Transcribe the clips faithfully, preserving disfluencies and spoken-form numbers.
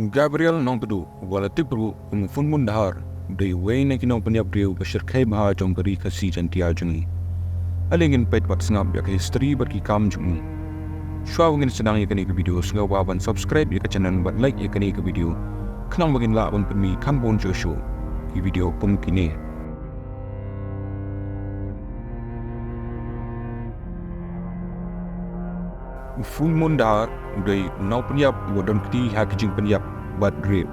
Gabriel Nongtdu, uba la tip ruh kum u Fullmoon Dhar, u dei uwei na ki nongpynïap briew ba shyrkhei bha jong ka Ri Khasi Jaiñtia jong ngi. Ale ngin peit bad sngap ïa ka history bad ki kam jong u. Shuwa ba ngin sdang ïa kane ka video, sngewbha ban subscribe ïa ka channel bad like ïa kane ka video, khnang ba ngin lah ban pynmih kham bun shuh shuh ki video kum kine. U Fullmoon Dhar u dei u nongpynïap uba don kti ha ki jingpynïap bad rape.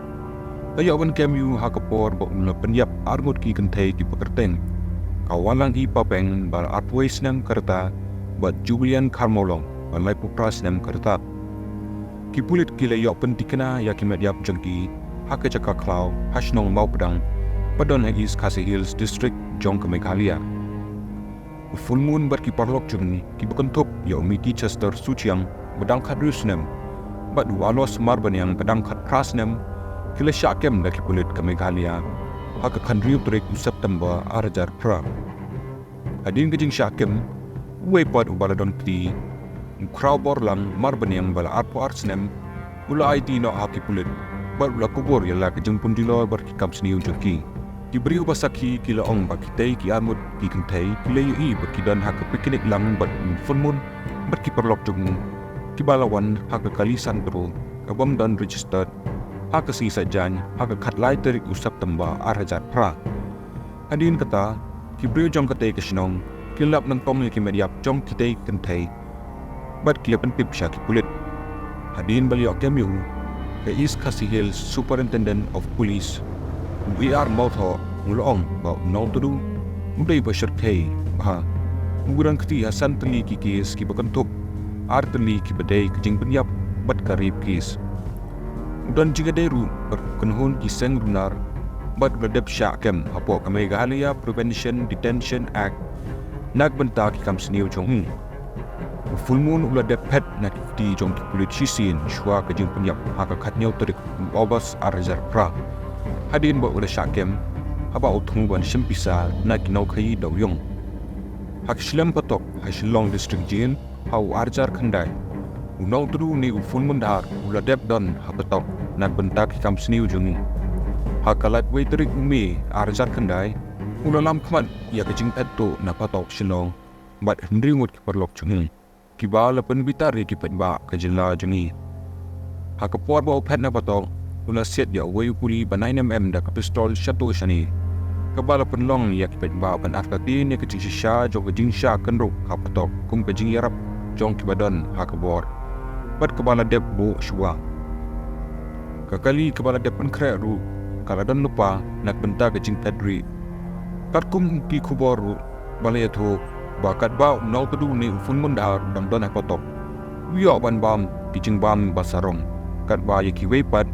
La ïoh ban kem ïa u ha ka por ba u la pynïap arngut ki kynthei kiba kyrteng ka Wanlang I Papeng ba la arphew snem ka rta bad Julian Kharmawlong ba laiphew phra snem ka rta. Ki pulit ki la ïoh pyntikna ïa ki met ïap jong ki ha ka jaka khlaw ha shnong Mawpdang ba don ha East Khasi Hills District jong ka Meghalaya. U Fullmoon bad ki paralok jong u kiba kynthup ïa u Mickey Chester Suchiang ba dang khathynriew snem bad u Aloysius Marbaniang ba dang khatphra snem ki la shah kem da ki pulit ka Meghalaya ha ka khathynriew tarik u September ar hajar phra. Hadien ka jingshah kem, uwei pat uba la don kti, u Khrawborlang Marbaniang ba la arphew ar snem, u la aiti noh ha ki pulit bad u la kubur ïa la ka jingpynjulor bad ki kam sniew jong ki. Ki briew ba sakhi ki la ong ba kitei ki arngut ki kynthei ki la ïohi ba ki don ha ka picnic lang bad u Fullmoon bad ki paralok jong u, kiba la wan ha ka kali Santro kabym don registered ha ka sngi Saitjaiñ ha ka khatlai tarik u September ar hajar phra. Hadien kata, ki briew jong katei ka shnong ki la lap nyngkong ïa ki met ïap jong kitei ki kynthei bad ki la pyntip sha ki pulit. Hadien ba la ïoh kem ïa u, ka East Khasi Hills Superintendent of Police, u A R Mawthoh, u la ong ba u Nongtdu u dei ba shyrkhei bha. U don kti ha san tylli ki case kiba kynthup ar tylli kiba dei ka jingpynïap bad ka rape case. U don jingïadei ruh bad u kynhun ki seng runar bad u la dep shah kem hapoh ka Meghalaya Prevention Detention Act na ka bynta ki kam sniew jong u. U Fullmoon u la dep phet na ki kti jong ki pulit shisien shuwa ka jingpynïap ha ka khathynñiew tarik u August ar hajar phra, hadien ba u la shah kem haba u thmu ban shim pisa na ki nongkhaïi dewïong. Ha ka shlem patok ha Shillong District Jail ha u ar hajar khyndai, u Nongtdu ne u Fullmoon Dhar u la dep don ha patok na ka bynta ki kam sniew jong u. Ha ka laiphew tarik u May ar hajar khyndai, u la lam khmat ïa ka jingphet tuh na patok Shillong bad hynriew ngut ki paralok jong u, kiba la pynbitar ïa ki paidbah ka jylla jong ngi. Ha ka por ba u phet na patok, u la siat ïa uwei u kuli ba nine M M da ka pistol shato shane, kaba la pynlong ïa ki paidbah ban artatien ïa ka jingshisha jong ka jingshah kynruh ha patok kum ka jingïarap jong kiba don ha ka bor, bad kaba la dep buh shuwa. Ka kali kaba la dep pynkhreh ruh ka la don lypa na ka bynta ka jingphet rieh. Katkum ki khubor ruh ba la ïathuh ba katba u Nongtdu ne u Fullmoon Dhar u dang don ha patok, u ïoh ban bam ki jingbam ba sarong, katba ïa kiwei pat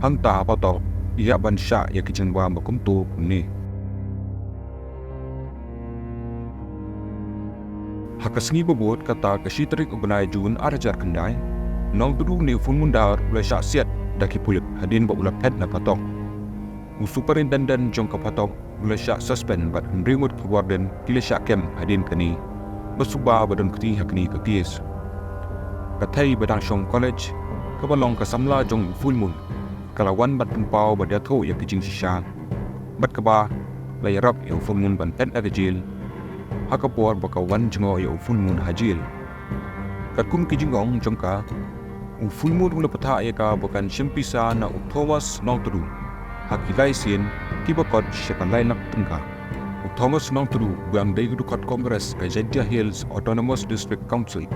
hangta ha patok i ïa ban shah ïa ki jingbam ba kumto kumne. Ha ka sngi ba bud, kata ka shi tarik u bnai June ar hajar khyndai, u Nongtdu ne u Fullmoon Dhar u la shah siat da ki pulit hadien ba u la phet na patok. U superintendent jong ka patok u la shah suspend bad hynriew ngut ki warden ki la shah kem hadien kane, ba suba ba don kti ha kane ka case. Ka Thei Badakhshong College, kaba long ka samla jong u Fullmoon, ka la wan ban pynpaw bad ïathuh ïa ka jingshisha, bad kaba la ïarap ïa u Fullmoon ban phet na ka jail ha ka por ba ka wan jngoh ïa u Fullmoon ha jail. Katkum ki jingong jong ka, u Fullmoon u la bthah ïa ka ba kan shim pisa na u Thomas Nongtdu ha ki lai sien kiba kot sha ka lai lak tyngka. U Thomas Nongtdu u dang dei u dkhot Congress ka Jaiñtia Hills Autonomous District Council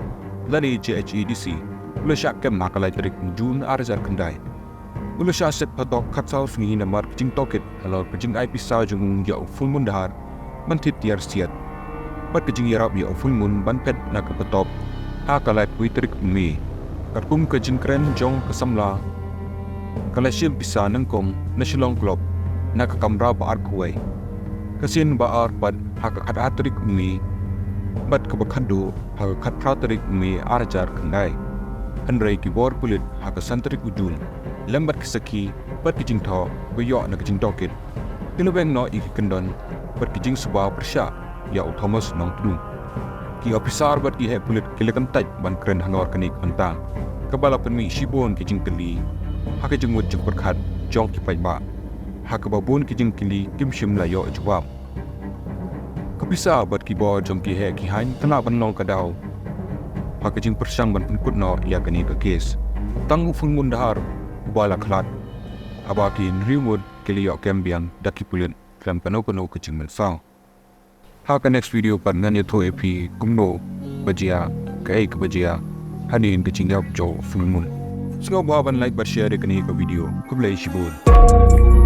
lane J H A D C, u la shah kem ha ka lai tarik June ar hajar khyndai. U la shah siat patok khatsaw sngi namar ka jingtohkit halor ka jingai pisa jong u ïa u Fullmoon Dhar ban thied tiar siat, bad ka jingïarap ïa u Fullmoon ban phet na ka patok ha ka laiphew tarik May. Katkum ka jingkren jong ka samla, ka la shim pisa nyngkong na Shillong Club na ka kamra ba arphew wei, ka sien ba ar pat ha ka khatar tarik May, bad kaba khatduh ha ka khatphra tarik May ar hajar khyndai. Hynrei ki bor pulit ha ka san tarik u June, lem bad ki sakhi bad ki jingthoh ba ïoh na ka jingtohkit, ki la weng noh ïa ki kyndon bad ki jingsuba pyrshah ïa u Thomas Nongtdu. Ki ophisar bad ki heh pulit ki la kyntait ban kren halor kane ka bynta, kaba la pynmih shibun ki jingkylli ha ka jingmut jingpyrkhat jong ki paidbah, ha kaba bun ki jingkylli kim shym la ïoh jubab. Ka pisa bad ki bor jong ki heh ki haiñ ka lah ban long ka daw ha ka jingpyrshang ban pynkut noh ïa kane ka kes. Tang u Fullmoon Dhar uba la khlad, haba ki hynriew ngut ki la ïoh kem biang da ki pulit khlem kano kano ka jingmynsaw. Ha ka next video pat ngan ïathuh ïa phi kumno ba jia, kaei kaba jia hadien ka jingïap jong u Fullmoon. Sngewbha ban like bad share ïa kane ka video. Khublei shibun.